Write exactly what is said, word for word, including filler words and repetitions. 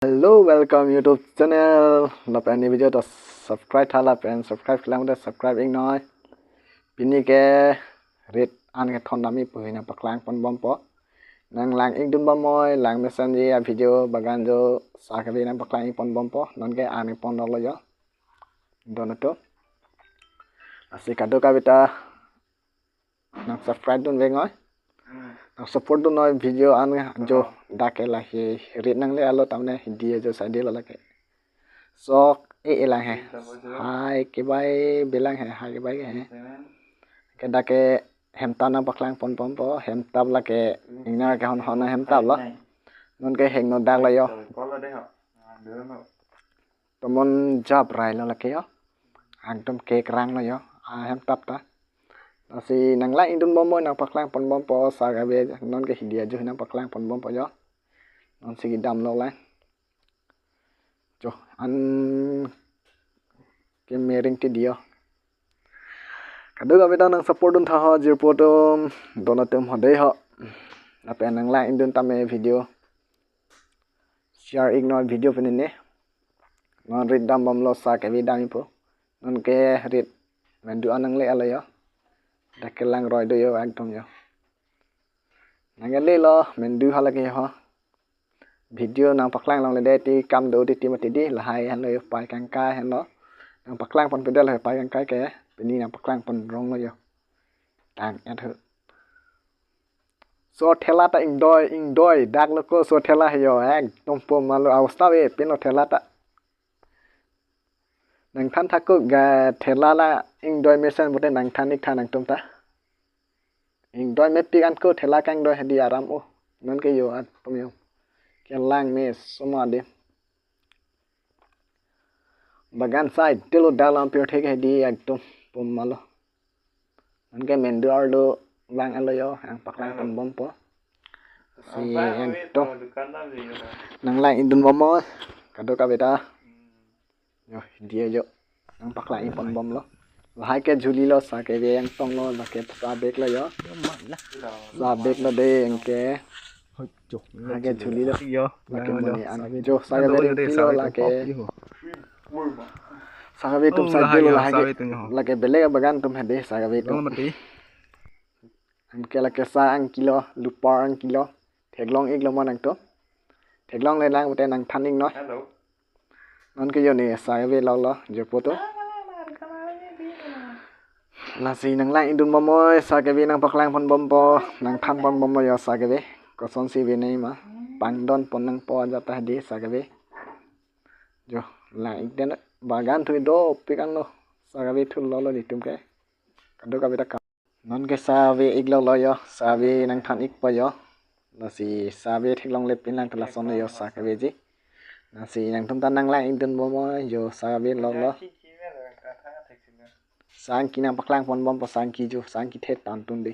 Hello, welcome YouTube channel. Lapen e video ta subscribe tha lapen subscribe kelang te subscribe iknoi. Pini ke rit an kethondam ipu nangpaklang ponbompo. Nang lang ikdun bomnoi, lang mesenji a video bagan jo sa kave nangpaklang ik ponbompo. Non ke an ik ponlo jo. Don atum. Lasi kadokave ta nang subscribe dun vengnoi. Nang support dunnoi video an jo dak ke lahei rit nangle-etlo tamne hidi ajo saidelo lake. Sok e-e lang he. Hai kebai belang he, hai kebai he. Ke dak ke hemtap nangpaklang ponbompo, hemtap lake ingnar kehonhon ahemtap lo. Non ke hingno dak lo jo. Tomon jap rai lo lake jo. Ekdom kekrang lo jo. Ahemtap ta. Lasi nang lang ikdun bomnoi nangpaklang ponbompo sa kave non ke hidi ajo nangpaklang ponbompo jo. Non si kedam lo lang. Jo, an ke mering ti dio. Kadokave ta nang support dun tha ho jirpo atum, don atum ho dei ho. Lapen nang lang ikdun tame video. Share iknoi video pini ne. Non rit dambomlo sa kave dam ipo. Non ke rit mendu an nangle-etlo jo. Dak ke lang roi do jo ekdom jo. Nang ke lelo mendu halake ho. Video nangpaklang longle det ti kam do ti ti mati di lahai henlo jo pai kangkai henlo. Nangpaklang ponpe det lahai pai kangkai ke pini nangpaklang pon rong lo jo. Tang-et ho. So thela ta ingdoi ingdoi dak lo ko so thela he jo ekdom pom malo awasta ave pin lo thela ta. Nangthan thakuk ga thela la ingdoi mesen pute nangthan ik tha nangtum ta. Ingdoi mepik an ko thela kangdoi hedi aram o. Non ke jo atum jo. Kelang me soma de. Bagan saidelo dalam pirthek hedi ekdom pom malo. Non ke mendu arlo lang alo jo nangpaklang ponbompo. Si ekdom. Nang lang ikdun bomnoi. Kadokave ta. Jo, hidi ajo. Nangpaklang ik ponbomlo. Lahai ke jhuli lo sa kave angtong lo, lake sa bag lo jo. Sa bag lo de anke. Hoi, jo. Lahai ke jhuli lo. Jo, lake lang jo, moni an. Sa bag. Jo, sa kave lo de, pi sa lo bag lake. Pop, jo. Sa kave atum. Oh, saidelo lahai jo, lahai sa ke. Bag atum jo. Lake beleg bagan atum hedi sa kave atum. Dong mati. Anke lake sa angkilo, lupar angkilo. Theklong iklo mo nangtum. Theklongle lang pute nangthan iknoi. Hello. Non ke jo ne sa kave lo lo, jirpo atum. Lasi nang lang ikdun bomnoi sa kave nangpaklang ponbompo, nangthan ponbompo jo sa kave. Kosonsi ave nangji ma. Pangdon pon nangpo ajat ta hedi sa kave. Jo, lang ik den bagan thu dopik anlo. Sa kave thu lo lo netum ke. Kadokave ta kam. Non ke sa ave iklo lo jo, sa ave nangthan ikpo jo. Lasi sa ave theklongle pin lang ta lason lo jo sa kaveji. Lasi nangtum ta nang lang ikdun bomnoi jo sa ave lo lo. Sa angki nangpaklang ponbompo sa angki jo, sa angki the tantun de.